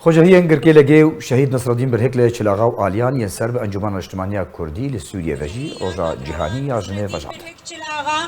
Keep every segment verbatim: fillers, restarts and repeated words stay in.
Xwecihiyên Girkê Legê û Şehîd Nesreddîn Birhik li Çilaxa û aliyan yên ser bi Encûmena Niştimaniya Kurdî li Sûriye ve jî Roja Cîhanî ya Jinê vejandin. Çilaxa,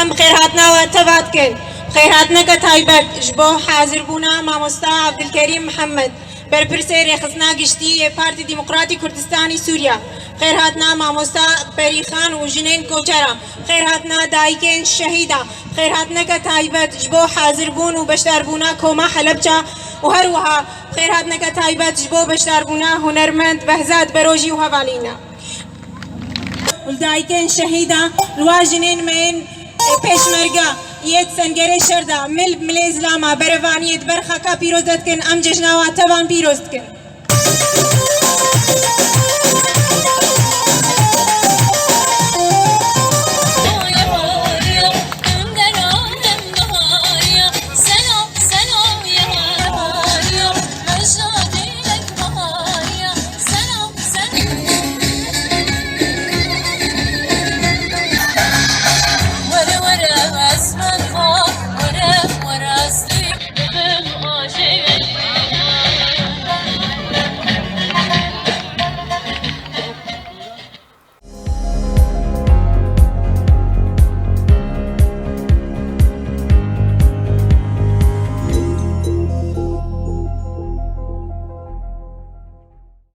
em xêrhatina we teva dikin. Xêrhatineke taybet ji bo hazirbûna mamosta Abdulkerîm Mihemed, berpirsê Rêxistina Giştî yê Partî Demokratî Kurdistanî Sûriye. Xêrhatina mamosta Perîxan û jinên koçera. Xêrhatina dayikên şehîda. Xêrhatineke taybet ji bo hazirbûn û beşdarbûna koma Helebça û her wiha xêrhatineke taybet ji bo beşdarbûna hunermend Behzad Berojî û hevalîna. Li dayikên şehîda, li wa jinên me yên pêşmerga yê di sengerê şer de mil bi milê zilama berevaniyê di ber xaka pîroz de dikin, em cejna wa tevan pîroz dikin.